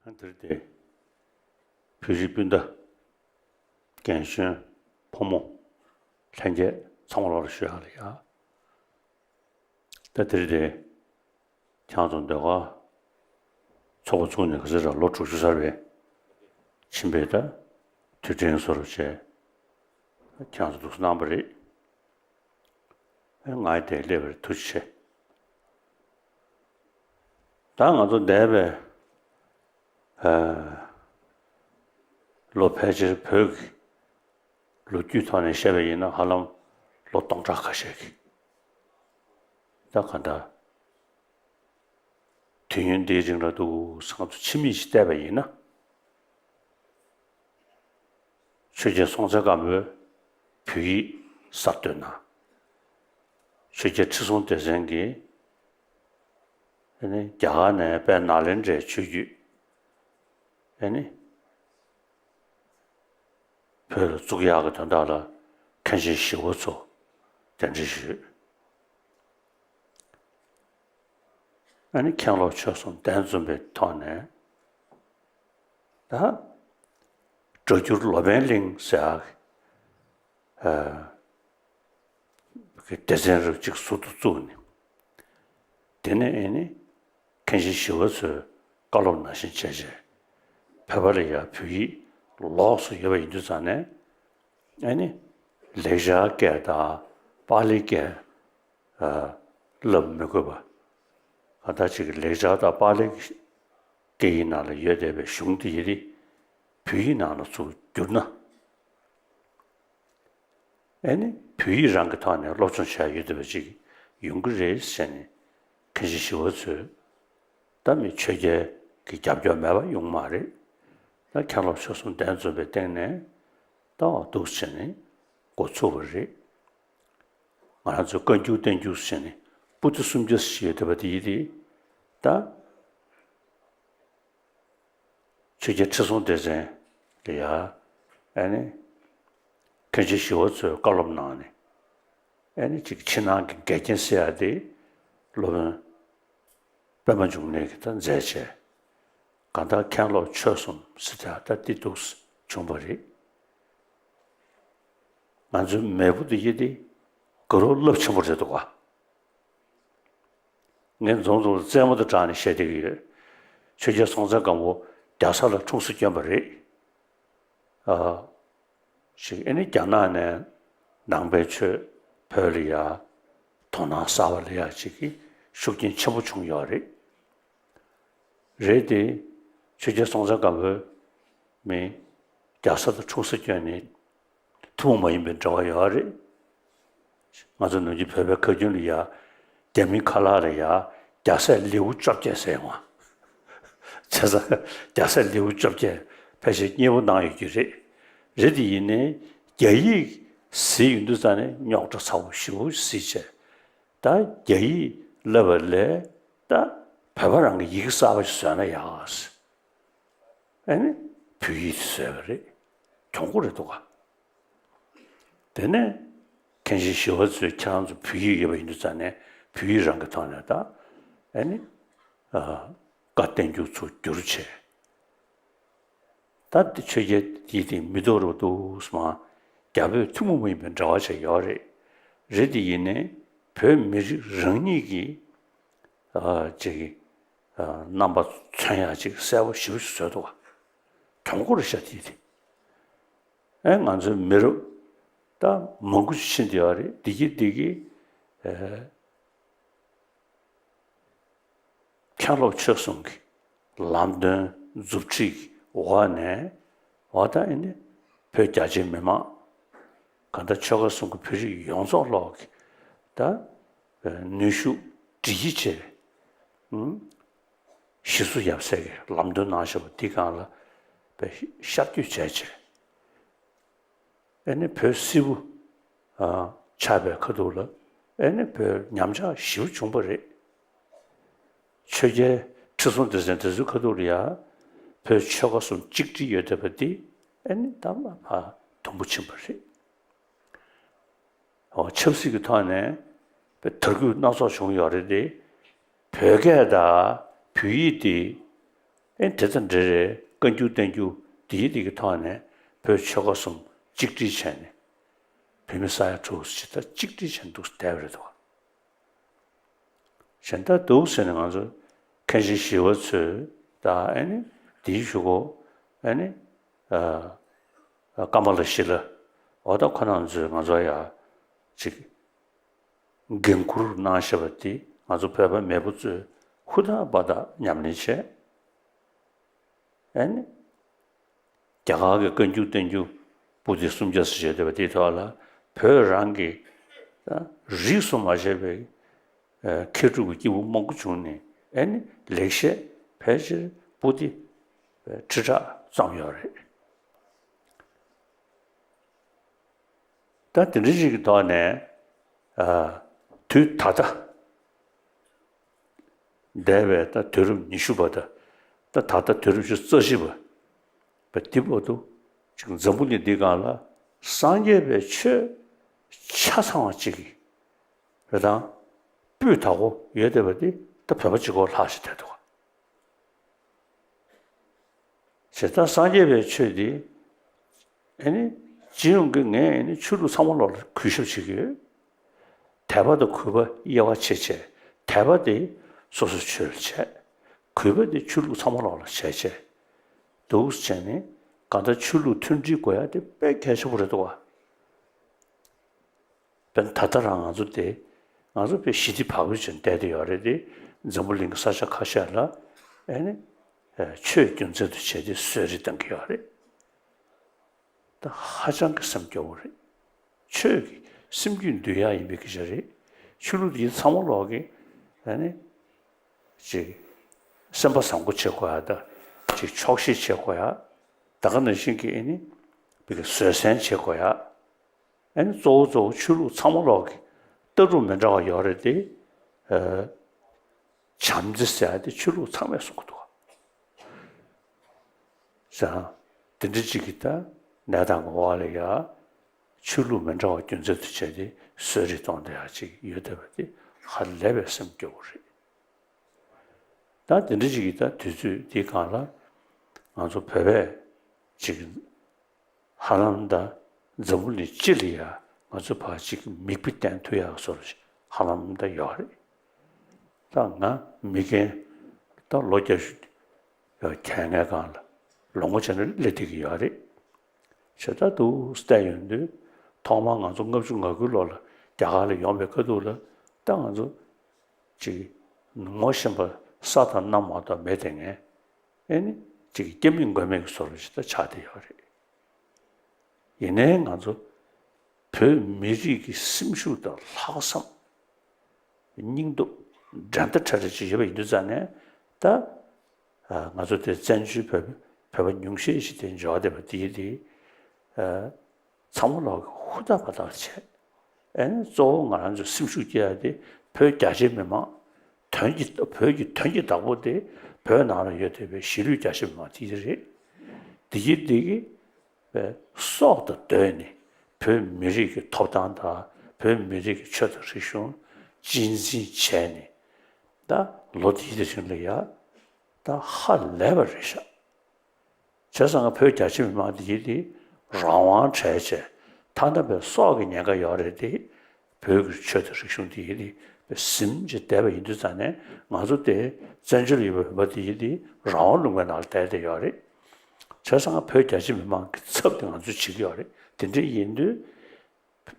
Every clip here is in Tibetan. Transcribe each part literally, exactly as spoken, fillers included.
ང་དེར་དེ་བོད་རིགས་སྤུན་ཟླ། རྒན་གཞོན། ཕོ་མོ། ལྷན་རྒྱས་ཚང་མ་ལོག་ལ་ཞུ་ཡག་ལ་ཡ། ད་དེ་རེད་དེ། ཁྱེད་ཚོ་ཟློས་གར་ཚོགས་པ་བཙུགས་ནས་ག་ཚོད་རག་ལོ་དྲུག་ཅུ་ཚར་བའི་ཕྱིན་པའི་ད་དུས་དྲན་བཟོ་འདྲ་བྱས། ཁྱེད་ཚོ་འདུག་སེ་གནང་པ་རེད། ཨེ་ང་ཡི་དེ་སླེབས་པར་ཐུགས་རྗེ་ཆེ། ད་ང་ཚོ་འདས་པའི་ཨ་ལོ་ཕལ་ཆེར་བོད་ཀྱི་ལོ་རྒྱུས་ཐོག་ནས་བཤད་པ་ཡིན་ན་ཧ་ལམ་ལོ་སྟོང་ཕྲག་ཁ་ཤས་ཀྱི་ད་ག་འདྲ་དུས་ཡུན་འདིའི་རིང་ལ་འདུག་སེ་ང་ཚོ་ཕྱི་མིག་ཅིག་བལྟས་པ་ཡིན་ན། ཆོས་རྒྱལ་སྲོང་བཙན་སྒམ་པོས་བོད་ཡིག་གསར་གཏོད་གནང་། ཆོས་རྒྱལ་ཁྲི་སྲོང་ལྡེ་བཙན་གྱིས་ཨ་ནི་རྒྱ་གར་ནས་དཔལ་ནཱ་ལེནྡྲའི་ཆོས་བརྒྱུད་ཨ་ནི་བོད་ལ་བཙུགས་ཡག་གི་དོན་དག་ལ་མཁན་ཆེན་ཞི་བ་འཚོ་གདན་འདྲེན་ཞུས། ཨ་ནི་མཁན་སློབ་ཆོས་གསུམ་གདན་འཛོམས་པའི་ཐོག་ནས། ད་སྒྲ་སྒྱུར་ལོ་པཎ་གླིང་ཟེར་ཡག་གི་སྡེ་ཚན་རུ་གཅིག་ཟུར་དུ་བཙུགས་ནས། དེ་ནས་ཨེ་ནི་མཁན་ཆེན་ཞི་བ་འཚོས་བཀའ་སློབ་ནང་བཞིན་བྱས་བྱས། བོད་པ་ལ་ཡང་བོད་ཡིག་ལོགས་སུ་ཡོད་པ་ཡིན་དུས་ཙང་ནས། ཨེ་ནི་ལེགས་སྦྱར་སྐད་དང་པཱ་ལི་སྐད་བསླབ་མི་དགོས་པ། གང་ལྟར་ཅིག་ལེགས་སྦྱར་དང་པཱ་ལི་སྐད་ཡིག་ནང་ལ་ཡོད་བསྡད་པའི་གཞུང་དེ་ཡི་རིགས་བོད་ཡིག་ནང་ལ་ཚུར་བསྒྱུར་ན། ཨེ་ནི་བོད་ཡིག་རང་གི་ཐོག་ནས་སློབ་སྦྱོང་བྱས་ཡོད་བསྡད་པ་ཅིག་ཡོང་གི་རེད་ཟེར་ནས་མཁན་ཆེན་ཞི་བ་འཚོས། ད་མི་ཆོས་རྒྱལ་གྱི་རྒྱབ་སྐྱོར་མེད་པ་ཡོང་མ་རེད། ད་མཁན་སློབ་ཆོས་གསུམ་གདན་འཛོམས་པའི་སྟེང་ནས་ད་འོ་འདུག་སེ་བྱས་ནས་འགོ་ཚུགས་པ་རེད། ང་རང་ཚོས་བཀའ་འགྱུར་བསྟན་འགྱུར་ཟེར་ནས་པོ་ཏི་སུམ་བརྒྱ་ཞིག་ཡོད་བསྡད་པ་དེ་ཡིན་ཏེ། ད་ཆོས་རྒྱལ་ཁྲི་སྲོང་ལྡེ་བཙན་གྱིས་ཡ་ཨ་ནི་མཁན་ཆེན་ཞི་བ་འཚོས་བཀའ་སློབ་གནང་ནས། ཨ་ནི་ཅིག་ཕྱི་ནང་གི་འགལ་རྐྱེན་སེལ་ཡག་དེ་སློབ་དཔོན་པདྨ་འབྱུང་གནས་ཀྱིས་ད་མཛད་བྱས། གང་ལྟར་མཁན་སློབ་ཆོས་གསུམ་ཟེར་ཡག་ད་དེ་འདུག་སེ་བྱུང་བ་རེད། ང་ཚོའི་མེས་པོ་དེ་ཡི་དེ་དགའ་རབ་རླབས་ཆེན་པོ་རེད་འདུག་ག་ངས་འཛོམས་འཛོམས་རྩེད་མོ་དང་སྦྲགས་ནས་བཤད་བསྡད་ཀྱི་ཡོད། ཆོས་རྒྱལ་སྲོང་བཙན་སྒམ་པོ་རྒྱ་བཟའ་ལ་འཁྲུངས་སེ་བསྐྱོན་པ་རེད། ཨ། ཞིག་ཨེ་ནི་རྒྱ་ནག་ནས་ནང་པའི་ཆོས་བོད་ལ་ཡ་དོ་སྣང་གསར་པ་སླེབས་ཡག་ཅིག་གི་ཤུགས་རྐྱེན་ཆེན་པོ་བྱུང་ཡོད་རེད། རེད་དེ། ཆོས་རྒྱལ་སྲོང་བཙན་སྒམ་པོའི་མི་རྒྱ་བཟའ་དང་འཁྲུངས་སེ་བསྐྱོན་ནས་ཐུན་མོང་མ་ཡིན་པའི་འབྲེལ་བ་ཡོད་རེད། ང་ཚོ་ནམ་རྒྱུན་བོད་པའི་ཁ་རྒྱུན་ལ་ཡ། རྒྱ་མིའི་ཁ་ལག་ལ་ཡ་རྒྱ་སྲས་ལེའུ་བཅོ་བརྒྱད་ཟེར་ཡོང་བ། བྱས་ཙང་རྒྱ་སྲས་ལེའུ་བཅོ་བརྒྱད་ཕལ་ཆེར་མཉེས་པོ་གནང་ཡོད་ཀྱི་རེད། རེད་དེ་ཡིན་ནའི་རྒྱ་ཡིག་གཟིགས་ཡོང་དུས་ཙང་ནས་རྙོག་དྲ་ཚ་པོ་ཞེ་པོ་གཟིགས་བྱས། ད་རྒྱ་ཡིག་བསླབ་པ་ལས་ད་བོད་པ་རང་གི་ཡི་གེ་གསར་པ་ཞིག་བཟོས་ན་ཡག་ཟེར། ཨ་ནི་བོད་ཡིག་བཟོས་པ་རེད། གྱོང་པོ་རེད་འདུག་ག་དེ་ནས་མཁན་ཆེན་ཞི་བ་འཚོས་ཁྱེད་རང་ཚོ་བོད་ཡིག་ཡོད་པ་ཡིན་དུས་ཙང་ནས་བོད་ཡིག་རང་གི་ཐོག་ནས་ད་ཨ་ནི་ཨ་བཀའ་བསྟན་འགྱུར་ཚུར་བསྒྱུར་བྱས། ད་དེ་ཆོས་རྒྱལ་དེ་དེ་མི་ཐོག་རུ་འདུག་སེ་མ་རྒྱ་བོད་ཐུན་མོང་མ་ཡིན་པའི་འབྲེལ་བ་བྱས་ཡོད་རེད། རེད་དེ་ཡིན་ནའི་བོད་མི་རིགས་རང་ཉིད་ཀྱི་ཨ་ཅིག་ཨ་རྣམ་པ་མཚོན་ཡག་ཅིག་གསལ་པོ་ཞེ་པོ་ཞིག་བཟོས་འདུག་ག་གྱོང་པོ་རེད་ཤག་དེ་དེ། ཨེ་ང་ཚོའི་མི་རབས་ད་མང་པོ་ཞིག་ཕྱིན་བསྡད་ཡོད་རེད། བདེ་སྐྱིད་བདེ་སྐྱིད་ཨེ། མཁན་སློབ་ཆོས་གསུམ་གྱི་ལམ་སྟོན་མཛུབ་ཁྲིད་ཀྱི་འོག་ནས་འོ་ད་ཨེ་ནི་བོད་རྒྱ་ཆེའི་མི་མང་གང་ལྟར་ཆོལ་ཁ་གསུམ་གྱི་བོད་རིགས་ཡོངས་རྫོགས་ལོག་གི་ད་ནུས་ཤུགས་སྒྲིལ་གྱིས་བྱས། གཞི་བསུ་ཡབ་སྲས་ཀྱི་ལམ་སྟོན་གནང་བཞིན་པ་འདི་སྒང་ལ་དཔེ་ཤར་བསྐྱོད་བྱས་བྱས། ཨེ་ནི་བོད་སིལ་བུ་ཨ་ཆགས་པའི་ཁ་ཐུག་ལ་ཨེ་ནི་བོད་ཉམས་ཆག་ཞེ་པོ་བྱུང་བ་རེད། ཆོས་རྒྱལ་ཁྲི་སྲོང་ལྡེ་བཙན་དེ་ཚོའི་ཁ་ཐུག་ལ་ཡ་བོད་ཆོལ་ཁ་གསུམ་གཅིག་སྒྲིལ་ཡོད་བསྡད་པ་འདི་ཨེ་ནི་ད་མ་ཕ་དུམ་བུ་ཕྱིན་པ་རེད། འོ་ཆབ་སྲིད་ཀྱི་ཐོག་ནས་དཔེ་དར་རྒུད་སྣ་ཚོགས་བྱུང་ཡོད་རེད་དེ། བོད་སྐད་དང་བོད་ཡིག་དེ་ ཨེ་དེ་དང་འབྲེལ་རེད། བཀའ་འགྱུར་བསྟན་འགྱུར་འདི་ཡི་འདི་གི་ཐོག་ནས་བོད་ཆོལ་ཁ་གསུམ་གཅིག་སྒྲིལ་བྱས་ནས། བོད་མི་ས་ཡ་དྲུག་ཅིག་ད་གཅིག་སྒྲིལ་བྱས་ནས་འདུག་བསྡད་པ་རེད་འདུག་གཞན་དག་འདུག་ཟེར་ནས་ང་ཚོ་མཁན་ཆེན་ཞི་བ་འཚོས་ད་ཨེ་ནི་འདིའི་གཞུག་གུ་ཨེ་ནི་ཀ་མ་ལ་ཤི་ལ་འོ་ད་ཁོ་རང་ཚོས་ང་ཚོ་ཡ་ཅིག་འགན་འཁུར་གནང་བཞག་པ་འདི་ང་ཚོ་བོད་པ་མེས་པོ་ཚོས་ཧུར་ཐག་འབད་ཐག་ཉམས་ལེན་བྱས། ཨེ་ནི། རྒྱ་གར་གྱི་བཀའ་འགྱུར་བསྟན་འགྱུར་པོ་ཏི་སུམ་བརྒྱ་ཙམ་བྱས་བསྡད་པ་དེའི་ཐོག་ལ་བོད་རང་གི་རིས་སུ་མ་ཆད་པའི་མཁས་གྲུབ་ཀྱི་སྐྱེས་བུ་མང་པོ་བྱུང་ནས། ཨེ་ནི་ལེགས་བཤད་ཕལ་ཆེར་པོ་ཏི་ཁྲི་ཕྲག་ཙམ་ཡོད་རེད། ད་དེ་འདྲ་ཞིག་གི་ཐོག་ནས་དུས་ད་ལྟ། འདས་པའི་ད་དུས་རབས་ཉི་ཤུ་པ་དང་། ད་ད་ལྟ་དུས་རབས་ཉི་ཤུ་རྩ་བཞི་པ་བས་འདི་བར་དུ་ཅིག་འཛམ་བུ་གླིང་འདིའི་སྒང་ལ་སངས་རྒྱས་པའི་ཆོས་ཆ་ཚང་བ་ཅིག་རེད་དང་སྤུས་དག་པོ་ཡོད་བསྡད་པ་འདི་ད་བོད་པ་གཅིག་པོ་ལྷག་ཤི་བསྡད་འདུག་བྱས་ཙང་སངས་རྒྱས་པའི་ཆོས་འདི་ཨེ་ནི་སྤྱི་ཡོངས་ཀྱི་ངས་ཨེ་ནི་ཆོས་ལུགས་ཚང་མ་ལོག་ལ་གུས་ཞབས་བྱེད་ཀྱི་ཡོད། དད་པ་དང་གུས་པ་དབྱེ་བ་ཕྱེ་བྱས། དད་པ་དེ་སོ་སོའི་ཆོས་ལ་བྱས། གུས་པ་དེ་ཆོས་ལུགས་ཚང་མ་ལོག་ལ་བྱས་བྱས། འདུག་བྱས་ནས་གང་ལྟར་ཆོས་ལུགས་མཐུན་སྒྲིལ་དགོས་ཡ་དེ་དཔེ་གལ་ཆེན་པོ་རེད་འདུག་བ། དཔེར་ན་ད་ལྟ་རང་ང་ཚོ་དེ་ང་ཚོ་དཔེ་ཞི་བདེ་བག་ཕེབས་ཅན་བསྡད་དེ་ཡོད་རེད་དེ། འཛམ་བུ་གླིང་གི་ས་ཆ་ཁ་ཤས་ལ་ཨེ་ནི་ཆོས་རྒྱུ་མཚན་དུ་བྱས་ཏེ་གསོད་རེས་བཏང་གི་ཡོད་རེད། ད་ཧ་ཅང་གི་སེམས་སྐྱོ་བོ་རེད། ཆོས་ཀྱི་སེམས་རྒྱུད་འདུལ་ཡག་ཡིན་པའི་སྐད་ཆ་རེད། ཆོས་ལུགས་འདི་ཚང་མ་ལོག་གི་ཨེ་ནི་ཅིག་སེམས་པ་བཟང་པོ་བྱེད་དགོས་ཡ་དང་། ཅིག་ཆོག་ཤེས་བྱེད་དགོས་ཡ། ད་ག་ནང་བཞིན་གྱི་ཨེ་ནི་བི་གི་བཟོད་བསྲན་བྱེད་དགོས་ཡ། ཨེ་ནི་གཙོ་བོ་གཙོ་བོ་ཆོས་ལུགས་ཚང་མ་ལོག་གི་ལྟ་གྲུབ་མི་འདྲ་བ་ཡོད་རེད་དེ། ཨ། བྱམས་བརྩེ་ཟེར་ཡ་དེ་ཆོས་ལུགས་ཚང་མས་གསུང་གི་འདུག་བ། ཟེར་ན། དེ་འདྲ་ཅིག་གི་ད་གནས་སྟངས་ཀྱི་འོག་ལ་ཡ། ཆོས་ལུགས་མི་འདྲ་བ་རྒྱུ་མཚན་དུ་བྱས་ཏེ་གསོད་རེས་གཏོང་བསྡད་ཡ་ཅིག་ཡོད་བསྡད་པ་དེ་ཧ་ལས་པའི་སེམས་སྐྱོ་བོ་རེད། ད་དེ་འདྲ་ཅིག་གི་ད་དུས་ཚོད་འདིའི་སྒང་ལ་ང་ཚོ་བོད་པས་ཅིག་ཧ་ལམ་ད་འཛམ་བུ་གླིང་སྤྱི་ལ་ཡ་ང་ཚོ་ཕར་ཅིག་མིག་དཔེ་བསྟན་ཐུབ་ཡག་བཟོ་འདྲ་ཞིག་ཧ་ལམ་ད་ཡོད་རེད། ད་ང་མི་རྒན་ད་ལོ་བརྒྱད་ཅུ་ཡོད་གྱ་ངའི་སྒང་ལ་ལོ་ངོ་བྱས་ན་སླེབས་བསྡད་ཀྱི་ཡོད་རེད། བྱས་ཙང་འདུག་བལྟས་ཡོང་དུས་ཐོག་མར་ང་ཚོ་ལྔ་བཅུ་ང་དགུའི་ལོ་ལ་རྒྱ་གར་ལ་ཡོང་པའི་ཁ་ཐུག་ལ་ད་ང་ཚོ་ཅིག་ངོ་ཤེས་པ་ས་དང་གནམ་མ་གཏོགས་མེད་དེ་ངས་ཨེ་ནི་ཅིག་སྐྱེ་མེད་མགོན་མེད་ཀྱི་བཟོ་འདྲ་ཞིག་ད་ཆགས་བསྡད་ཡོད་རེད། ཡིན་ནའི་ང་ཚོ་བོད་མི་རིགས་ཀྱི་སེམས་ཤུགས་དང་ལྷག་བསམ། སྙིང་སྟོབས་འགྲན་ཟླ་བྲལ་བྲལ་ཅིག་ཡོད་པ་ཡིན་དུས་ཙང་ནས་ད། ང་ཚོ་དེ་བཙན་བྱོལ་བོད་བོད་པ་ཉུང་ཤས་ཤིག་དེ་འབྱོར་བསྡད་པ་དེ་དེ། ཚང་མ་ལོག་གི་ཧུར་ཐག་འབད་ཐག་བྱས། ཨེ་ནི་གཙོ་བོ་ང་རང་ཚོ་སེམས་ཤུགས་སྐྱེ་ཡ་དེ་བོད་རྒྱ་ཆེ་མི་མང་། དོན་གྱི་བོད་ཀྱི་དོན་གྱི་བདག་པོ་དེ་བོད་ནང་ལ་ཡོད་བསྡད་པའི་གཞིས་ལུས་རྒྱ་ཆེ་མི་མང་དེ་རེད། དེ་གི་དེ་གི་པའི་སྲོག་དང་བསྡོས་ནས་བོད་མི་རིགས་ཀྱི་ཐོབ་ཐང་དང་བོད་མི་རིགས་ཀྱི་ཆོས་དང་རིག་གཞུང་གཅེས་འཛིན་བྱས་ནས་ད་ལོ་དེའི་རིང་ལ་ཡ་ད་ཧ་ལས་པ་རེད་ཤག་བྱས་ཙང་བོད་རྒྱ་ཆེ་མི་མང་འདི་ཡིན་དེ་རང་དབང་བྲལ་བྱས་ཐ་ན་པའི་སྲོག་གི་ཉེན་ཁ་ཡོད་རེད་དེ། བོད་ཀྱི་ཆོས་དང་རིག་གཞུང་འདི་ཡིན་དེ་པའི་ཟིན་གྱིས་བསྡད་པ་ཡིན་དུས་ཙང་ནས་ང་ཚོ་དེ་བཙན་བྱོལ་ཡོད་པའི་བོད་པ་འདི་ཡིན་དེ་རང་དབང་ལུང་པའི་ནང་ལ་བསྡད་བསྡད་ཡོད་རེད། བྱས་ཙང་བོད་རྒྱ་ཆེ་མི་མང་གི་ཚབ་དེ་ང་ཚོས་བྱེད་ཀྱི་ཡོད་རེད། དེ་འདྲ་ཡིན་དུས་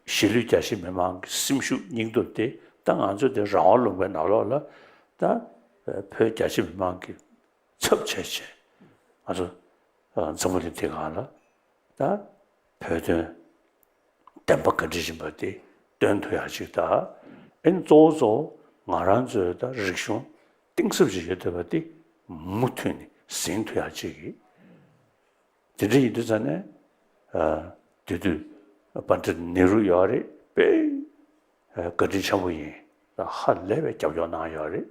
གཞིས་ལུས་རྒྱ་ཆེ་མི་མང་གི་སེམས་ཤུགས་སྙིང་སྟོབས་དེ་ད་ང་ཚོ་དེ་རང་དབང་ལུང་པའི་ནང་ལོགས་ལ་ད་བོད་རྒྱ་ཆེ་མི་མང་གི་ཚབ་བྱས་བྱས་ང་ཚོ་འཛམ་བུ་གླིང་འདི་སྒང་ལ་ད་བོད་དོན་བདེན་པ་ག་འདྲ་ཡིན་པ་དེ་སྟོན་ཐུབ་ཡག་ཅིག་དང་། ཨེ་ནི་གཙོ་བོ་གཙོ་བོ་ང་རང་ཚོའི་ད་རིག་གཞུང་གཏིང་ཟབ་ཅིག་ཡོད་བསྡད་པ་དེ་མུ་མཐུད་ནས་ཟིན་ཐུབ་ཡག་ཅིག་གི། དེ་འདྲ་ཡིན་དུས་ཙང་ནས། དེ་དུས་པཎྜི་ཏ་ནེ་རུ་ཡོད་རེད་དཔེ། བཀའ་དྲིན་ཆེན་པོ་ཡིན། ཧ་ལས་པའི་རྒྱབ་སྐྱོར་གནང་ཡོད་རེད།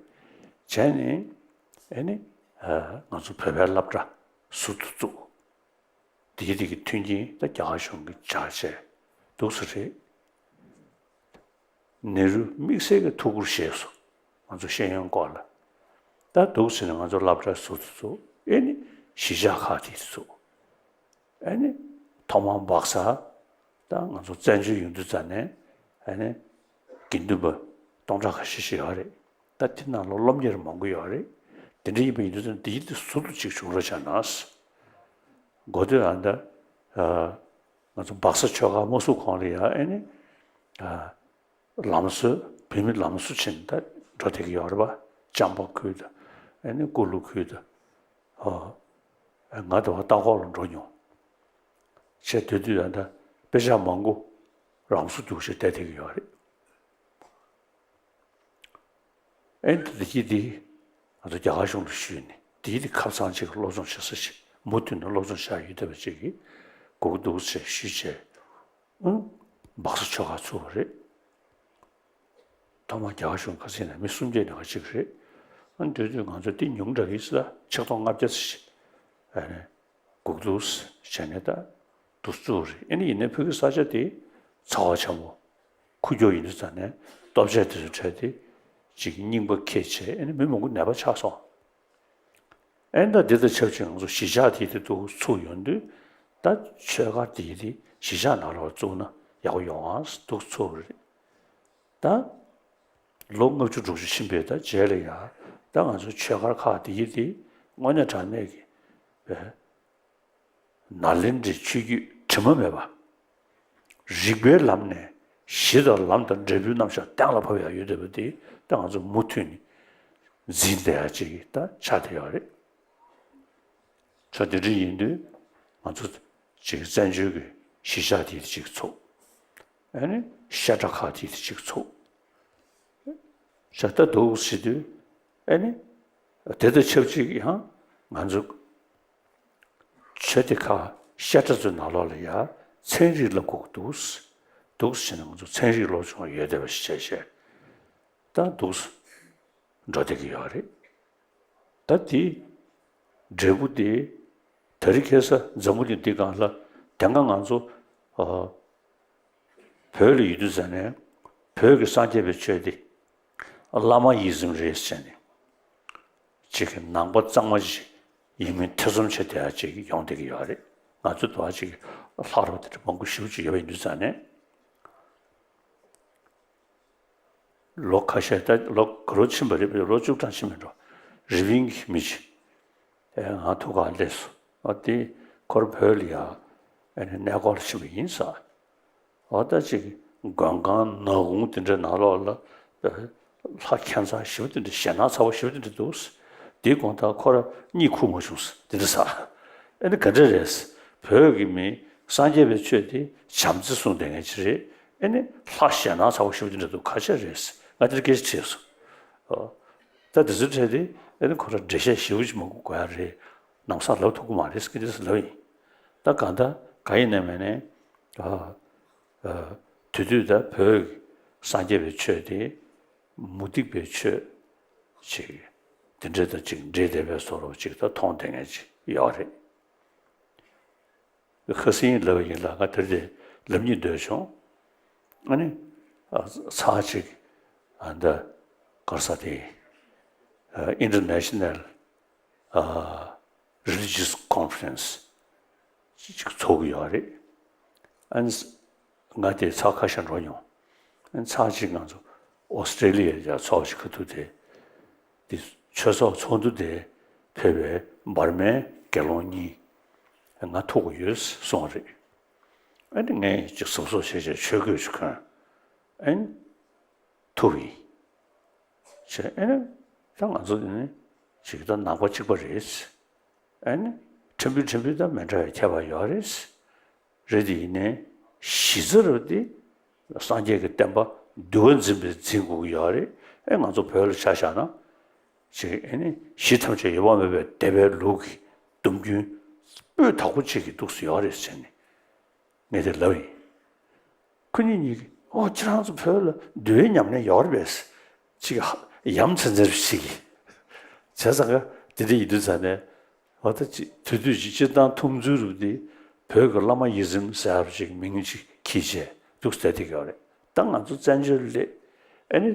བྱས་ནས་ཨེ་ནི་ང་ཚོ་བོད་པའི་སློབ་གྲྭ་ཟུར་དུ་བཙུགས། དེའི་དེ་གི་མཐུན་རྐྱེན་ད་རྒྱ་གར་གཞུང་གིས་སྦྱར་བྱས་འདུག་ས་རེད། ནེ་རུ་དམིགས་བསལ་གྱི་ཐུགས་ཁུར་བཞེས་སོང་། ང་ཚོ་ཤེས་ཡོན་སྐོར་ལ། ད་འདུག་ཟེར་ནས་ང་ཚོ་སློབ་གྲྭ་ཟུར་དུ་བཙུགས། ཨེ་ནི་གཞིས་ཆགས་ཁག་དེ་ཚུགས། ཨེ་ནི་ཐོག་མར་སྦག་ས་ད་ང་ཚོ་བཙན་བྱོལ་ཡོང་དུས་ཙ་ནས་ཨེ་ནི་དགེ་འདུན་པ་སྟོང་ཕྲག་ཁ་ཤས་ཤིག་ཡོད་རེད། ད་དེ་ནང་ལོགས་སློབ་གཉེར་མང་པོ་ཡོད་རེད། དེ་འདྲ་ཡིན་པ་ཡིན་དུས་ཙ་ནས་དེ་ཡིན་དུས་ཟུར་དུ་ཅིག་བྱུང་རོགས་བྱས་ན། འགོ་སྟོད་ཨ་ད་ང་ཚོ་སྦག་ས་ཆོས་སྒར་མ་བཙུགས་གོང་ལ་ཡ་ཨེ་ནི་ལམ་བཟོ་བོད་མི་ལམ་བཟོ་བྱས་ནས་ད་འགྲོ་བསྡད་ཀྱི་ཡོད་རེད་པ། ལྕམ་པ་ཁུལ་དང་ཨེ་ནི་ཀུ་ལུ་ཁུལ་དང་ཨ་ང་དེ་བ་ལྟ་སྐོར་ལ་འགྲོ་མྱོང་། བྱས་དུས་དུས་ད་ལྟ་དཔེ་ཆ་མང་པོ་རང་བཟོ་རྒྱུགས་བྱས་བསྡད་བསྡད་ཀྱི་ཡོད་རེད། ཨེ་འདི་དེ་གྱིས་དེ་ང་ཚོ་རྒྱ་གར་གཞུང་ལ་ཞུས་ནས་དེ་གྱིས་དེ་ཁབ་ཚང་ཅིག་སློབ་སྦྱོང་བྱེད་ས་ཞིག་མུ་མཐུད་ནས་སློབ་སྦྱོང་བྱ་ཡུལ་བསྡད་པ་ཅིག་གིས་སྒུག་འདུག་ཟེར་ཞུས་བྱས། ཨང་། སྦག་ས་ཆོས་སྒར་ཚུགས་པ་རེད། ཐོག་མར་རྒྱ་གར་གཞུང་ཁ་སེང་ནས་མི་སུམ་བརྒྱ་ནས་ཁ་གཅིག་རེད། ཨ་ནི་དེ་དུས་ང་ཚོ་འདི་ཉུང་དྲགས་ཀྱི་ས་ཆིག་སྟོང་ལྔ་བརྒྱ་ཙམ་ཞིག་ཨ་ནི་སྒུག་འདུག་བྱས་ནས་ད་འདུག་བཙུགས་རེད། ཨ་ནི་ཡིན་ནའི་ཕ་གི་ས་ཆ་དེ་ཚ་བ་ཆེན་པོ་ཁུག་ཀྱོག་ཡིན་དུས་ཙ་ནས་ལྟོ་ཆས་དེ་ཚོ་འཕྲད་དེ་ཅིག་རྙིང་པ་ཁྱེར་བྱས་ཨ་ནི་མི་མང་པོ་ནད་པ་ཆགས་སོང་། ཨེ་ད་འདི་དང་ཆབས་ཅིག་ང་ཚོ་གཞིས་ཆགས་དེ་དེ་འདུག་ཚུགས་ཡོང་དུས་ད་ཆོས་སྒར་དེ་དེ་གཞིས་ཆགས་ནང་ལ་བཙུགས་ན་ཡག་པོ་ཡོང་ཨ་འདུག་ཚུགས་རེད། ད་ལོ་ལྔ་བཅུ་དྲུག་ཅུ་ཕྱིན་པའི་ད་རྗེས་ལ་ཡ་ད་ང་ཚོ་ཆོས་སྒར་ཁག་དེ་དེ་དངོས་གནས་དྲང་གནས་ཀྱི་བའི་ནཱ་ལེནྡྲའི་ཆོས་བརྒྱུད་དྲི་མ་མེད་པ། རིགས་པའི་ལམ་ནས་གཞི་དང་ལམ་དང་འབྲས་བུའི་རྣམ་གཞག་གཏན་ལ་ཕབ་ཡག་ཡོད་བསྡད་པ་དེ་ད་ང་ཚོ་མུ་མཐུད་ནས་འཛིན་བསྡད་ཡག་ཅིག་ད་ཆགས་བསྡད་ཡོད་རེད། ཆ་དེ་འདྲ་ཡིན་དུས་ང་ཚོ་ཅིག་བཙན་བྱོལ་གྱི་གཞིས་ཆགས་དེ་ཅིག་ཚུགས། ཨ་ནི་བཤད་གྲྭ་ཁག་དེ་ཅིག་ཚུགས། བྱ་ལྟ་འདུག་ཟེར་དུས་ཨ་ནི་དེ་དང་ཆབས་ཅིག་ཡང་ང་ཚོ་ཆོས་སྡེ་ཁག་བཤད་གྲྭ་ཚོའི་ནང་ལོགས་ལ་ཡ་ཚན་རིག་བསླབ་དགོས་འདུག་འདུག་ཟེར་ནས་ང་ཚོ་ཚན་རིག་སློབ་སྦྱོང་ཡོད་བསྡད་པ་ཞིག་བྱས་བྱས་ད་འདུག་འགྲོ་བསྡད་ཀྱི་ཡོད་རེད། ད་དེ་འབྲས་བུ་དེ་དེ་རིང་ཁ་སང་འཛམ་བུ་གླིང་འདི་སྒང་ལ་དེ་སྔ་ང་ཚོ་ཨ་བོད་ལ་ཡོད་དུས་ཙ་ནས་བོད་ཀྱི་སངས་རྒྱས་པའི་ཆོས་དེ་བླ་མ་ཡི་ཟིམ་རེད་ཟེར་ནས་ཅིག་གི་ནང་པ་གཙང་མ་ཞིག་ཡིན་མིན་ཐེ་ཚོམ་བྱེད་བསྡད་ཡ་ཅིག་ཡོང་བསྡད་ཀྱི་ཡོད་རེད། ང་ཚོ་དུ་བ་ཅིག་ལྷག་རོགས་དེ་འདྲ་མང་པོ་ཞེ་པོ་ཅིག་ཡོད་པ་ཡིན་དུས་ཙ་ནས། ལོ་ཁ་ཤས་ད་ལོ་ག་ལོ་ཕྱིན་པ་རེད། ལོ་བཅུ་གྲངས་ཕྱིན་མི་འགྲོ། རི་པིན་གྱི་མི་ཅིག་ཨེ་ང་ཐུག་ག་སླེབས་སོང་། ཨ་དེ་ཁོར་བོད་ལ་ཡ་ཨེ་ནས་གནས་སྐོར་ཕྱིན་པ་ཡིན་ས། འོ་ད་ཅིག་མགོན་ཁང་ནག་ཁུང་དེ་འདྲའི་ནང་ལོགས་ལ་ལྷ་ཁྱད་མཚར་ཞེ་པོ་དེ་འདྲ་ཞེད་སྣང་ཚ་བ་ཞེ་པོ་དེ་འདྲ་འདུག་དེའི་དགོང་དག་ཁོ་ར་གཉིད་ཁུག་མ་བྱུང་། དེ་འདྲ་ཟ། ཨེ་ནི་ག་འདྲ་རེད། བོད་ཀྱི་མི་སངས་རྒྱས་པའི་ཆོས་དེ་བྱམས་བརྩེ་གསུང་བསྡད་མཁན་ཅིག་རེད། ཨེ་ནི་ལྷ་ཞེད་སྣང་ཚ་བ་ཞེ་པོ་དེ་འདྲ་འདུག་ག་ཅི་རེད། ང་དེར་སྐད་ཆ་དྲིས་སོང་། ཨོ། ད་དེ་ཚོའི་གྲས་དེ་ཨེ་ནི་ཁོ་ར་འགྲེལ་བཤད་ཞེ་པོ་ཅིག་མང་པོ་དགོས་ཡ་རེད། ནམ་སང་ལབ་ཐུབ་ཀྱི་མ་རེད་ཟེར་གྱི་རེད་ཟེར་ལབ་ཡིན། ད་གང་ལྟར་གང་ཡིན་ནའི་མིན་ནའི། ཨ། ཨ། དེ་དུས་ད་བོད་ཀྱི་སངས་རྒྱས་པའི་ཆོས་དེ་མུ་སྟེགས་པའི་ཆོས་ཅིག་དེ་འདྲ་དང་ཅིག་འདྲེས་བསྡད་པའི་བཟོ་འདྲ་ཅིག་ད་མཐོང་བསྡད་མཁན་ཅིག་ཡོད་རེད། ཁ་སང་ལབ་པ་ཡིན་ལ་ང་དེར་དེ་ལབ་སྙིང་འདོད་བྱུང་། ཨ་ནི། ཨ། ཚར་གཅིག་ཨ་འདི་ག་རེ་ཟེར་དེ། ཨ། International ཨ། Religious Conference ཅིག་ཚོགས་ཀྱི་ཡོད་རེད། ཨ་ནི་ང་དེ་ཚར་ཁ་ཤས་འགྲོ་མྱོང་། ཨ་ནི་ཚར་གཅིག་ང་ཚོ་ཨོ་སི་ཀྲེ་ལི་ཡ་ལ་ཡ་ཚོགས་ཞིག་ཁ་ཐུག་དེ། དེ་ཆོས་ཚོགས་ཚོགས་འདུ་དེ་ཕེབས་པའི་འབར་མའི་དགེ་སློང་གཉིས་ང་ཐུག་གི་ཡོད་གསུངས་རེད། ཨ་ནི་ངས་ཅིག་གཟབ་གཟབ་བྱས་བྱས་ཆོས་གོས་ཅིག་གོན། ཨ་ནི་ཐུག་ཡིན། བྱས་ཨ་ནི་ད་ང་ཚོ་ནི་ཅིག་ད་ནང་པ་གཅིག་པ་རེད། ཨ་ནི་ཕྲན་བུ་ཕྲན་བུ་ད་མི་འདྲ་བའི་ཁྱད་པར་ཡོད་རེད། རེད་དེ་ཡིན་ནའི་གཞི་རྩ་རུ་དེ་སངས་རྒྱས་ཀྱི་བསྟན་པ་འདུལ་བ་འཛིན་པའི་འཛིན་དགོས་ཀྱི་ཡོད་རེད། ཨེ་ང་ཚོ་བོད་ལ་ཆ་བཞག་ན། ཅིག་ཨེ་ནི་གཞི་ཐམས་ཅད་ཡོད་པར་སྨྲ་བའི་སྡེ་པའི་ལུགས་ཀྱི་སྡོམ་རྒྱུན་སྤུས་དག་པོ་གཅིག་གི་འདུག་སེ་ཡོད་རེད་ཟེར་ནས་ངས་དེ་ལབ་ཡིན། ཁོ་གཉིས་གཉིས་ཀྱིས་ཨོ་ཁྱེད་རང་ཚོ་བོད་ལ་འདུལ་བའི་ཉམས་ལེན་ཡོད་རེད་པས། ཅིག་ཡ་མཚན་ཚན་ཞིག་གིས་བྱས་ཙང་ག་དེ་འདྲ་ཡིན་དུས་ཙང་ནས། འོ་ད་ཅིག་དེ་དུས་ཀྱི་སྤྱིར་བཏང་འཐུང་ཚུལ་རུ་དེ་བོད་ཀྱི་བླ་མ་ཡིད་བཞིན་ཟེར་བ་ཅིག་མིང་ཅིག་གིས་བྱས་འདུག་ཟེར་བསྡད་ཀྱི་ཡོད་རེད། ད་ང་ཚོ་བཙན་བྱོལ་སླེབས་ཨ་ནི་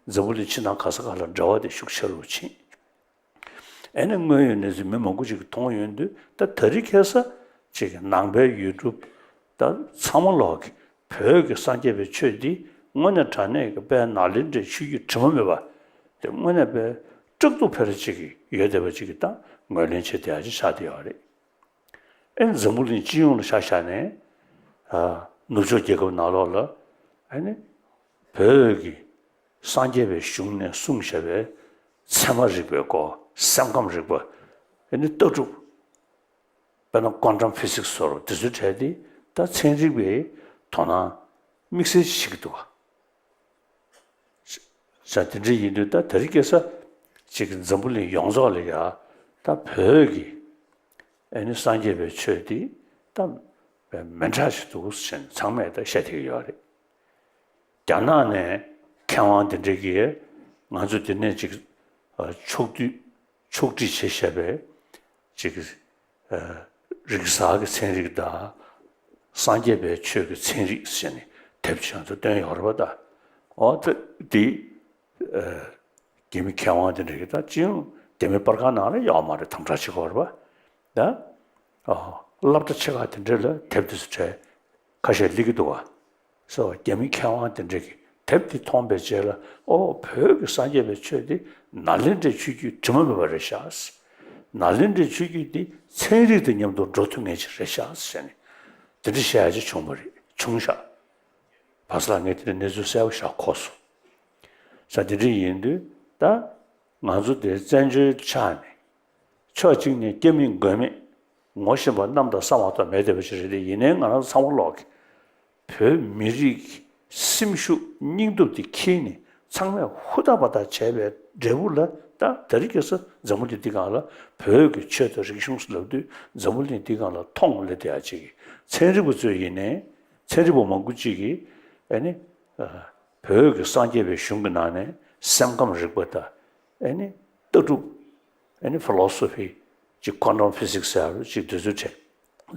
འཛམ་བུ་གླིང་ཕྱི་ནང་ག་ས་ག་ལ་འབྲེལ་བ་དེ་ཤུགས་ཆེ་རུ་ཕྱིན། ཨེ་ནི་དངོས་ཡོད་གནས་ཚུལ་མི་མང་པོ་ཅིག་གིས་མཐོང་ཡོང་དུས། ད་ད་རེས་ཁ་སང་ཅིག་གི་ནང་པའི་ཡུལ་གྲུ་ད་ཚང་མ་ལོག་གི་བོད་ཀྱི་སངས་རྒྱས་པའི་ཆོས་འདི་དངོས་གནས་དྲང་གནས་ཀྱི་དཔལ་ནཱ་ལེནྡྲའི་ཆོས་བརྒྱུད་དྲི་མ་མེད་པ་དེ་དངོས་གནས་དཔེ་སྐྲག་སྡུག་འཕེར་ཅིག་གི་ཡོད་བསྡད་པ་ཅིག་གི་ད་ངོས་ལེན་བྱེད་བསྡད་ཡ་ཅིག་ཆགས་བསྡད་ཡོད་རེད། ཨེ་འཛམ་བུ་གླིང་སྤྱི་ཡོངས་ལ་ཆ་བཞག་ནས། ཨ། ནུབ་ཕྱོགས་རྒྱལ་ཁབ་ནང་ལོགས་ལ་ཨེ་ནི་བོད་ཀྱི་སངས་རྒྱས་པའི་གཞུང་ནས་གསུངས་བཞག་པའི་ཚད་མ་རིག་པའི་སྐོར། སེམས་ཁམས་རིག་པ། ཨེ་ནི་ལྟ་གྲུབ། དཔེར་ན་ཀོན་ཊམ་ཕི་སིག་སི་ཟེར་བ་དེ་ཚོའི་གྲས་དེ་ད་ཚན་རིག་པས་དོ་སྣང་དམིགས་བསལ་བྱེད་ཀྱི་འདུག་བ། བྱས་དེ་འདྲ་ཡིན་དུས་ད་དེ་རིང་ཁ་སང་ཅིག་འཛམ་བུ་གླིང་ཡོངས་རྫོགས་ལ་ཡ་ད་བོད་ཀྱི་ཨེ་ནི་སངས་རྒྱས་པའི་ཆོས་འདི་ད་མི་འདྲ་ཞིག་འདུག་ཟེར་ནས་ཚང་མས་ད་བཤད་བསྡད་ཀྱི་ཡོད་རེད། རྒྱ་ནག་ནས་མཁས་དབང་དེ་འདྲས་ཀྱིས་ང་ཚོ་འདི་ནས་ཅིག་ཕྱོགས་བསྡུས་ཕྱོགས་སྒྲིག་བྱས་བཞག་པའི་ཅིག་ཨ། རིག་གསར་གྱི་ཚན་རིག་དང་། སངས་རྒྱས་པའི་ཆོས་ཀྱི་ཚན་རིག་ཟེར་ནས་དེབ་ཅིག་ང་ཚོ་བཏོན་ཡོད་རེད་པ་ད། འོ་ད་འདི། ཨ། རྒྱ་མི་མཁས་དབང་དེ་འདྲ་གིས་ད་སྤྱི་ཡོངས་རྒྱ་མི་པར་ཁང་ནང་ལ་ཡོད་མ་རེད། དམ་དྲག་བྱེད་ཀྱི་ཡོད་རེད་པ་ད། ཨ། སློབ་གྲྭ་ཆེ་ཁག་དེ་འདྲ་ལ་དེབ་དེ་ཚོ་གྲས་ཁ་ཤས་སླེབས་ཀྱི་འདུག་ག། སོ། རྒྱ་མི་མཁས་དབང་དེ་འདྲ་གིས་དེབ་དེ་མཐོང་བའི་རྗེས་ལ། ཨོ། བོད་ཀྱི་སངས་རྒྱས་པའི་ཆོས་འདི་ནཱ་ལེནྡྲའི་ཆོས་བརྒྱུད་དྲི་མ་མེད་པ་རེད་ཤག། ནཱ་ལེནྡྲའི་ཆོས་བརྒྱུད་འདི་ཚན་རིག་དང་མཉམ་དུ་འགྲོ་ཐུབ་མཁན་ཅིག་རེད་ཤག་ཟེར་ནས་དེ་འདྲ་བཤད་ཡ་ཅིག་བྱུང་བ་རེད། བྱུང་ཤག། བར་སྐབས་ལ་ངས་དེ་འདྲའི་གནས་ཚུལ་གསལ་པོ་ཞིག་གོ་སོང་། ས། དེ་འདྲ་ཡིན་དུས་ད་ང་ཚོ་དེ་བཙན་བྱོལ་ཆགས་ནས། ཕྱོགས་གཅིག་ནས་སྐྱེ་མེད་མགོན་མེད། ངོ་ཤེས་པ་རྣམས་དང་བསམ་པ་ཐོག་མེད་བསྡད་པ་ཞིག་རེད་དེ། ཡིན་ནའི་ང་རང་ཚོ་ཚང་མ་ལོག་གི་བོད་མི་རིགས་ཀྱི་སེམས་ཤུགས་སྙིང་སྟོབས་དེ་འཁྱེར་ནས་ཚང་མས་ཧུར་ཐག་པ་ཐག་བྱས་པའི་འབྲས་བུ་ལ། ད་དེ་རིང་ཁ་སང་འཛམ་བུ་གླིང་འདི་སྒང་ལ་བོད་ཀྱི་ཆོས་དང་རིག་གཞུང་ཟེར་ལབ་དུས། འཛམ་བུ་གླིང་འདི་སྒང་ལ་མཐོང་སླེབས་བསྡད་ཡ་ཅིག་གི་ཚན་རིག་པ་ཚོས། ཡིན་ནའི་ཚན་རིག་པ་མང་པོ་ཅིག་གིས་ཨེ་ནི་བོད་ཀྱི་སངས་རྒྱས་པའི་གཞུང་གི་ནང་ནས་སེམས་ཁམས་རིག་པ་དང་། ཨེ་ནི་ལྟ་གྲུབ། ཨེ་ནི་ཕི་ལོ་སོ་ཕི། ཅིག་ཀོན་ཊམ་ཕི་སིག་སི་ཟེར་ཅིག་དེ་ཚོའི་གྲས་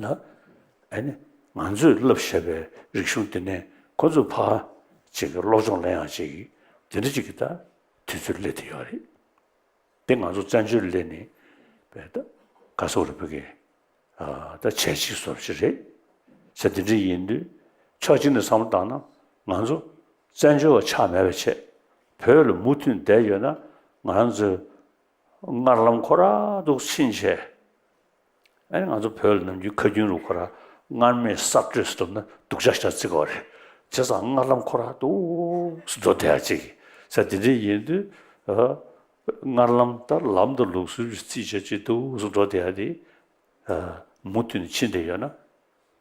ལ། ཨེ་ནི་ང་ཚོས་བསླབས་བཞག་པའི་རིག་གཞུང་དེ་ནས་ཁོ་ཚོས་ཕར་ཅིག་གི་སློབ་སྦྱོང་ལེན་ཡག་ཅིག་གི་དེ་འདྲ་ཅིག་གི་ད་དུས་ཚོད་སླེབས་བསྡད་ཡོད་རེད། དེ་ང་ཚོ་བཙན་བྱོལ་སླེབས་ནས་བས་ད་ག་སོག་རེ་བོད་ཀྱི་ཨ། ད་བྱས་རྗེས་བཟོ་ཞིག་རེད་ཟེར། དེ་འདྲ་ཡིན་དུས་ཕྱོགས་གཅིག་ནས་བསམ་བློ་བཏང་ན། ང་ཚོ་བཙན་བྱོལ་བ་ཆགས་མེད་པ་བྱས། བོད་ལ་མུ་མཐུད་བསྡད་ཡོད་ན། ང་རང་ཚོའི་སྔར་ལམ་ཁོ་རང་འདུག་ཕྱིན་བྱས། ཨ་ནི་ང་ཚོ་བོད་ལ་ནམ་རྒྱུན་ཁ་རྒྱུན་རུ་ཁོ་རང་སྔར་མེད་གསར་གཏོད་ཟེར་ན་སྡུག་ཅག་ཞེ་དྲག་བརྩི་གི་ཡོད་རེད། བྱས་ཙང་སྔར་ལམ་ཁོ་རང་འདུག་སེ་འགྲོ་བསྡད་ཡ་ཅིག་ཟེར། དེ་འདྲ་ཡིན་དུས། ཨ། སྔར་ལམ་ད་ལམ་དང་ལུགས་སྲོལ་ཅིག་རྩིས་བྱས་བྱས་འདུག་སེ་འགྲོ་བསྡད་ཡ་དེ། ཨ། མུ་མཐུད་ནས་ཕྱིན་བསྡད་ཡོད་ན།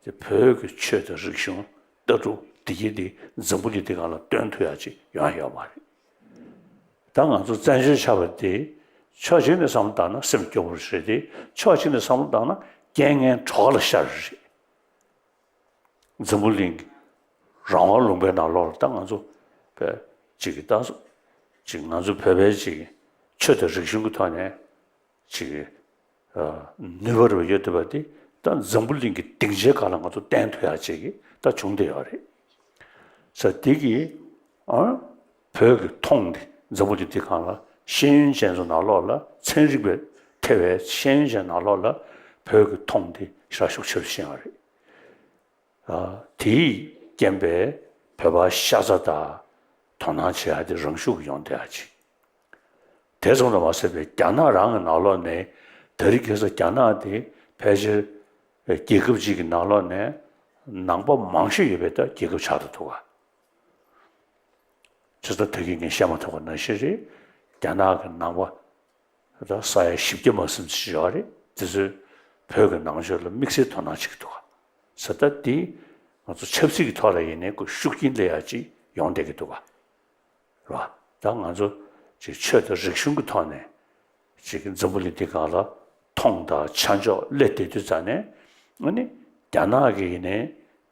དེ་བོད་ཀྱི་ཆོས་དང་རིག་གཞུང་། ལྟ་གྲུབ་འདི་གྱད་དེ་འཛམ་བུ་གླིང་འདི་སྒང་ལ་སྟོན་ཐུབ་ཡ་ཅིག་ཡོང་ཡ་ཡོད་མ་རེད། ད་ང་ཚོ་བཙན་བྱོལ་ཆགས་པ་དེ་ཕྱོགས་གཅིག་ནས་བསམ་བློ་བཏང་ན་སེམས་སྐྱོ་པོ་རེད་དེ། ཕྱོགས་གཅིག་ནས་བསམ་བློ་བཏང་ན་རྐྱེན་ངན་གྲོགས་ལ་ཤར་རེད། འཛམ་བུ་གླིང་གི་རང་དབང་ལུང་པའི་ནང་ལོགས་ལ་ད་ང་ཚོ་བས་ཅིག་གི་ད་ཅིག་ང་ཚོ་བོད་པའི་ཅིག་ཆོས་དང་རིག་གཞུང་གི་ཐོག་ནས་ཅིག་གི་ཨ། ནུས་པ་རུ་ཡོད་བསྡད་པ་དེ་ད་འཛམ་བུ་གླིང་གི་སྡིངས་ཆའི་སྒང་ལ་ང་ཚོ་བསྟན་ཐུབ་ཡ་ཅིག་གི་ད་བྱུང་བསྡད་ཡོད་རེད་ཟེར། དེ་གིས་ཨ། བོད་ཀྱི་མཐོང་དེ་འཛམ་བུ་གླིང་འདི་སྒང་ལ་ཤེས་ཡོན་ཅན་ཚོ་ནང་ལོགས་ལ། ཚན་རིག་པའི་ཐེ་བའི་ཤེས་ཡོན་ཅན་ནང་ལོགས་ལ་བོད་ཀྱི་མཐོང་དེ་ཞེ་དྲག་ཤུགས་ཆེ་རུ་ཕྱིན་ཡོད་རེད། ཨ། དེའི་རྐྱེན་པས་བོད་པ་ཤ་ཚ་དང་དོ་སྣང་བྱེད་ཡ་དེ་རང་ཤུགས་ཡོང་བསྡད་ཡ་ཅིག། དེ་ཙམ་དུ་མ་ཟད་པའི་རྒྱ་ནག་རང་གི་ནང་ལོགས་ནས། དེ་རིང་ཁ་སང་རྒྱ་ནག་དེ་ཕལ་ཆེར་རྒྱལ་ཁབ་ཅིག་གི་ནང་ལོགས་ནས་ནང་པ་མང་ཤོས་ཡོད་པའི་ད་རྒྱལ་ཁབ་ཆགས་བསྡད་འདུག་ག། ཇི་ལྟར་ད་གིན་ངས་བཤད་མ་ཐག་པ་ནང་བཞིན་རེད། རྒྱ་ནག་གི་ནང་པ་ད་ས་ཡ་བཞི་བརྒྱ་མ་ཟིན་ཙམ་ཞིག་ཡོད་རེད། དེ་ཚོས་བོད་ཀྱི་ནང་ཆོས་ལ་དམིགས་བསལ་དོ་སྣང་བྱེད་ཀྱི་འདུག་ག་ཟེར། ད་དེ་ང་ཚོ་ཆབ་སྲིད་ཀྱི་ཐོག་ལ་ཡིན་ནའི་ཁོ་ཤུགས་རྐྱེན་སླེབས་ཡ་ཅིག་ཡོང་བསྡད་ཀྱི་འདུག་ག། རེད་བ། ད་ང་ཚོ་ཅིག་ཆོས་དང་རིག་གཞུང་གི་ཐོག་ནས་ཅིག་འཛམ་བུ་གླིང་འདི་སྒང་ལ་མཐོང་དང་ཆ་འཇོག་སླེབས་བསྡད་དུས་ཙ་ནས། ཨ་ནི་རྒྱ་ནག་གི་ཡིན་ནའི་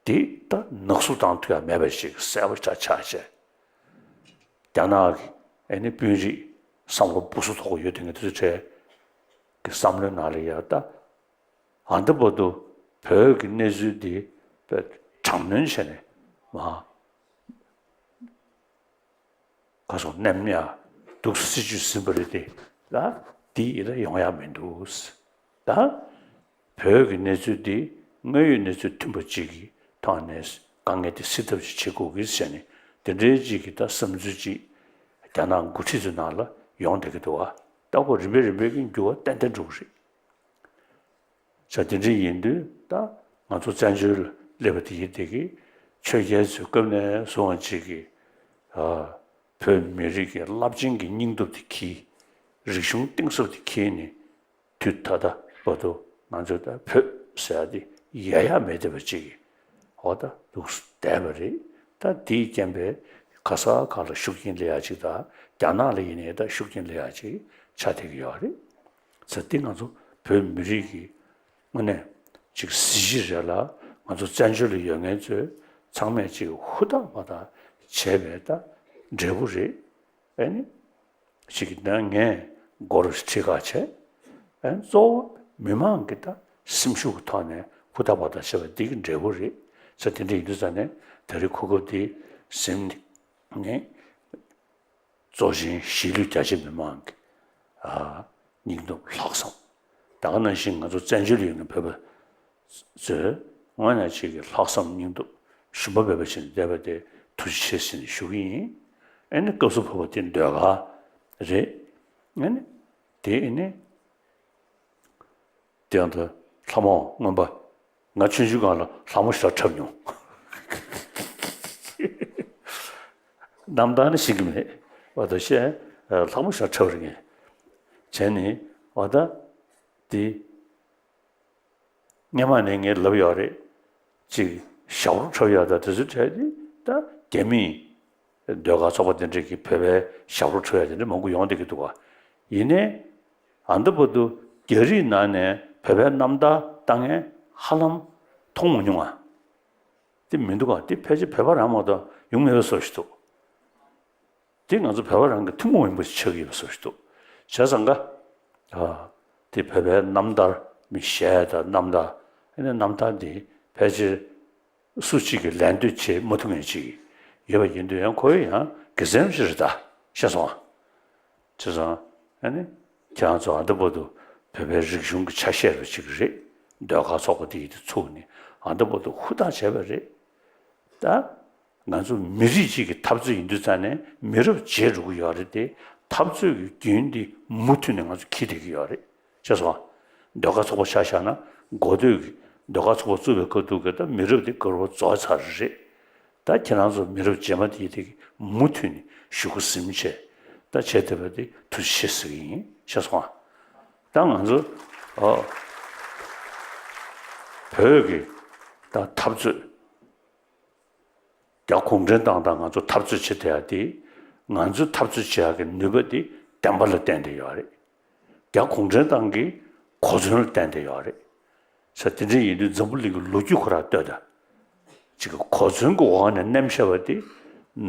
འདི་ད་ནག་བསུབ་བཏང་ཐུབ་ཡ་མེད་པ་ཞིག་གསལ་པོ་ཆགས་ཆགས་བྱས། རྒྱ་ནག་གི་ཨ་ནི་དཔོན་རིགས་བསམ་བློ་སྦུ་སུབ་ཐོག་ཡོད་དེ་ངས་དེ་ཚོའི་གྲས་ཀྱི་བསམ་བློའི་ནང་ལ་ཡ། ད་ཨ་འདི་བར་དུ་བོད་ཀྱི་གནས་ཚུལ་འདི་དཔེ་དྲག་གནོན་བྱས་ནས་མ་ག་སོགས་མནན་ཡ་འདུག་སེ་སྲིད་ཇུས་ཟིན་པ་རེད་དེ་ལ། འདི་ཡིན་ན་ཡོང་ཡག་མི་འདུག་ད་བོད་ཀྱི་གནས་ཚུལ་འདི་དངོས་ཡོད་གནས་ཚུལ་མཐུན་པ་ཅིག་གི་ཐོག་ནས་དཀའ་ངལ་དེ་སེལ་ཐབས་ཤིག་བྱེད་དགོས་ཀྱི་ཟེར་ནས་དེ་འདྲའི་ཅིག་གི་ད་བསམ་ཚུལ་ཅིག་རྒྱ་ནག་འགོ་ཁྲིད་ཚོའི་ནང་ལ་ཡོང་བསྡད་ཀྱི་འདུག་བ། ད་ཁོ་རིམ་པས་རིམ་པས་ཀྱི་འགྱུར་བ་ཏན་ཏན་འགྲོ་གི་རེད། ས་དེ་འདྲ་ཡིན་དུས་ད་ང་ཚོ་བཙན་བྱོལ་ལ་སླེབས་པ་དེ་ཡིན་དེ་གི་ཆོས་རྒྱལ་ཚོའི་སྐབས་ནས་བཟུང་བ་ཅིག་གི་ཨ་བོད་མི་རིགས་ཀྱི་རླབས་ཆེན་གྱི་སྙིང་སྟོབས་དེ་གིས་རིག་གཞུང་གཏིང་ཟབ་དེ་གིས་ནི་དུས་ད་ལྟ་བར་དུ་ང་ཚོ་ད་བོད་ཟེར་ཡ་དེ་ཡལ་ཡག་མེད་བསྡད་པ་ཅིག་གི་འོ་ད་འདུག་བསྡད་པ་རེད། ད་དེའི་རྐྱེན་པས་ག་ས་ག་ལ་ཤུགས་རྐྱེན་སླེབས་ཡག་ཅིག་དང་རྒྱ་ནག་ལ་ཡིན་ནའི་ད་ཤུགས་རྐྱེན་སླེབས་ཡག་ཅིག་ཆགས་བསྡད་ཀྱི་ཡོད་རེད། ཟེར་འདི་ང་ཚོ་བོད་མི་རིགས་ཀྱི་དངོས་གནས་ཅིག་གཟི་བརྗིད་རེད་ལ། ང་ཚོ་བཙན་བྱོལ་ལ་ཡོད་མཁན་ཚོས་ཚང་མས་ཅིག་ཧུར་ཐག་པ་ཐག་བྱས་པའི་ད་འབྲས་བུ་རེད། ཨེ་ནི་ཅིག་ད་ངས་མགོ་རུ་ཁྲིད་ཁ་བྱས། ཨེ་གཙོ་བོ་མི་མང་གི་ད་སེམས་ཤུགས་ཀྱི་ཐོག་ནས་ཧུར་ཐག་པ་ཐག་བྱས་པ་འདི་གི་འབྲས་བུ་རེད། ཟེར་དེ་འདྲ་ཡིན་དུས་ཙང་ནས་ད་རེས་གོ་སྐབས་འདི་ཟིན་ནས། གཙོ་ཆེན་གཞིས་ལུས་རྒྱ་ཆེ་མི་མང་གི་ཨ་སྙིང་སྟོབས་ལྷག་བསམ། ད་ག་ནང་བཞིན་ང་ཚོ་བཙན་བྱོལ་ཡོད་མཁན་བོད་པ་ཚོས་དངོས་གནས་ཅིག་གི་ལྷག་བསམ་སྙིང་སྟོབས་ཞུམ་པ་མེད་པ་བྱས་ནས་བསྡད་པ་དེ་ཐུགས་རྗེ་ཆེ་ཟེར་ནས་ཞུ་གི་ཡིན། ཨ་ནི་སྐབས་སུ་བབས་པ་དེ་ཟློས་གར་རེད། ཨ་ནི་དེ་ཨ་ནི། དེ་ཡང་ད་ལྷ་མོ་རྔོན་པ། ང་ཆུང་ཆུང་སྒང་ལ་ལྷ་མོ་ཞེ་དྲག་འཁྲབ་མྱོང་། རྣམ་ཐར་ནི་ཤེས་ཀྱི་མེད། འོ་ད་བཤད། ལྷ་མོ་ཞེ་དྲག་འཁྲབ་རེད་ངས། བྱས་ནས་འོ་ད་དེ་སྔོན་མ་ནས་ངས་ལབ་ཡོད་རེད། ཅིག་ཞབས་བྲོ་འཁྲབ་ཡག་ད་དེ་ཚོའི་གྲས་དེ་ད་རྒྱ་མིས། ཟློས་གར་ཚོགས་པ་དེ་འདྲས་ཀྱིས་བོད་པའི་ཞབས་བྲོ་འཁྲབ་ཡ་དེ་འདྲས་མང་པོ་ཡོང་བསྡད་ཀྱི་འདུག་ག་ཡིན་ནའི། ཨ་འདི་བར་དུ་རྒྱ་རིགས་ནང་ནས་བོད་པའི་རྣམ་ཐར་བཏང་མཁན་ཧ་ལམ་མཐོང་མ་མྱོང་ང་། དེ་མི་འདུག་ག་དེ་ཕལ་ཆེར་བོད་པ་རང་མ་གཏོགས་ཡོང་མེད་པའི་བཟོ་ཞིག་འདུག་དེ་ང་ཚོ་བོད་པ་རང་གི་ཐུན་མོང་མ་ཡིན་པ་ཞིག་ཆགས་ཀྱི་ཡོད་པའི་བཟོ་ཞིག་འདུག་བྱས་ཙང་ག་ཨ། དེ་བོད་པའི་རྣམ་ཐར་མི་གཞས་དང་རྣམ་ཐར། ཨ་ནི་རྣམ་ཐར་འདི་ཕལ་ཆེར། སུ་གཅིག་གིས་ལད་ཟློས་བྱེད་མ་ཐུབ་མཁན་ཅིག་ཡོད་པ་ཡིན་དུས་ཡང་ཁོ་ཡང་དགེ་མཚན་ཞིག་རེད་ད། ཤེས་སོང་ང་། བྱས་ཙང་ཨ་ནི་ཁྱེད་རང་ཚོ་ཨ་འདི་བར་དུ་བོད་པའི་རིག་གཞུང་གི་ཆ་ཤས་རུ་ཅིག་རེད། ཟློས་གར་ཚོགས་པ་འདི་ཡིན་དུས་ཚུགས་ནས་ཨ་འདི་བར་དུ་ཧུར་ཐག་བྱས་པ་རེད། ད་ང་ཚོ་མི་རིགས་གཅིག་གི་འཐབ་རྩོད་ཡིན་དུས་ཙང་ནས་མི་རབས་བརྗེ་འགྲོ་གི་ཡོད་རེད་དེ། འཐབ་རྩོད་ཀྱི་རྒྱུན་འདི་མུ་མཐུད་ནས་ང་ཚོ་འཁྱེར་བསྡད་ཀྱི་ཡོད་རེད། ཤེས་སོང་ང་། ཟློས་གར་ཚོགས་པ་ཆ་བཞག་ན་འགོ་སྟོད་ཀྱི་ཟློས་གར་ཚོགས་པ་བཙུགས་པའི་སྐབས་དུས་ཀྱི་ད་མི་རབས་དེ་ག་རུ་རྫོགས་ཚར་རེད། ད་ཁྱེད་རང་ཚོ་མི་རབས་རྗེས་མ་དེ་དེ་མུ་མཐུད་ནས་གཞུག་གུ་ཟིན་བྱས་ད་བྱས་བསྡད་པ་དེ་ཐུགས་རྗེ་ཆེ་ཟེར་གྱི་ཡིན། ཤེས་སོང་ང་། ད་ང་ཚོ་ཨོ་བོད་ཀྱི་ད་འཐབ་རྩོད། རྒྱ་གུང་ཁྲན་ཏང་དང་ང་ཚོ་འཐབ་རྩོད་བྱེད་བསྡད་ཡ་དེ། ང་ཚོས་འཐབ་རྩོད་བྱེད་ཡ་གི་ནུས་པ་དེ་བདེན་པ་ལ་བརྟེན་ཏེ་ཡོད་རེད། རྒྱ་གུང་ཁྲན་ཏང་གི་གོ་མཚོན་ལ་བརྟེན་ཏེ་ཡོད་རེད། ས་དེ་འདྲ་ཡིན་དུས་འཛམ་བུ་གླིང་གི་ལོ་རྒྱུས་ཁོ་རང་ལྟོས་དང་། ཅིག་གི་གོ་མཚོན་གྱི་འོག་ནས་མནན་བཞག་པ་དེ་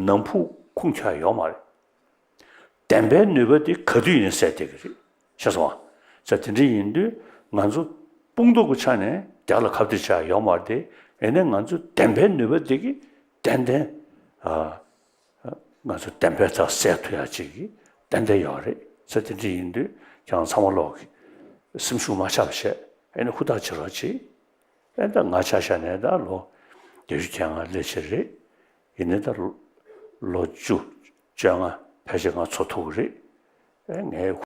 ནམ་ཕུགས་ཁུངས་འཁྱོལ་ཡོད་མ་རེད། བདེན་པའི་ནུས་པ་དེ་ག་དུས་ཡིན་ཟེར་བསྡད་ཀྱི་རེད། ཤེས་སོང་ང་། ས་དེ་འདྲ་ཡིན་དུས་ང་ཚོ་དཔུང་སྟོབས་ཀྱི་ཆ་ནས་རྒྱ་ལ་ཁ་གཏད་བྱ་ཡོད་མ་རེད་དེ། ཡིན་ནའི་ང་ཚོ་བདེན་པའི་ནུས་པ་དེ་གིས་ཏན་ཏན་ཨ། ང་ཚོ་བདེན་པའི་རྩ་གསལ་ཐུབ་ཡག་ཅིག་གི་ཏན་ཏན་ཡོད་རེད། ས་དེ་འདྲ་ཡིན་དུས་ཁྱེད་རང་ཚང་མ་ལོག་གི་སེམས་ཤུགས་མ་ཆག་པ་བྱས། ཨེ་ནི་ཧུར་ཐག་བྱེད་རོགས་གྱིས། ཨེ་ད་ང་ཆ་བཞག་ནས་ད་ལོ་བརྒྱད་ཅུ་གྱ་ལྔ་སླེབས་ཕྱིན་རེད། ཡིན་ནའི་ད་ལོ་བཅུ་བཅོ་ལྔ་ཕལ་ཆེར་ང་འཚོ་ཐུབ་ཀྱི་རེད། ཨེ་ངས་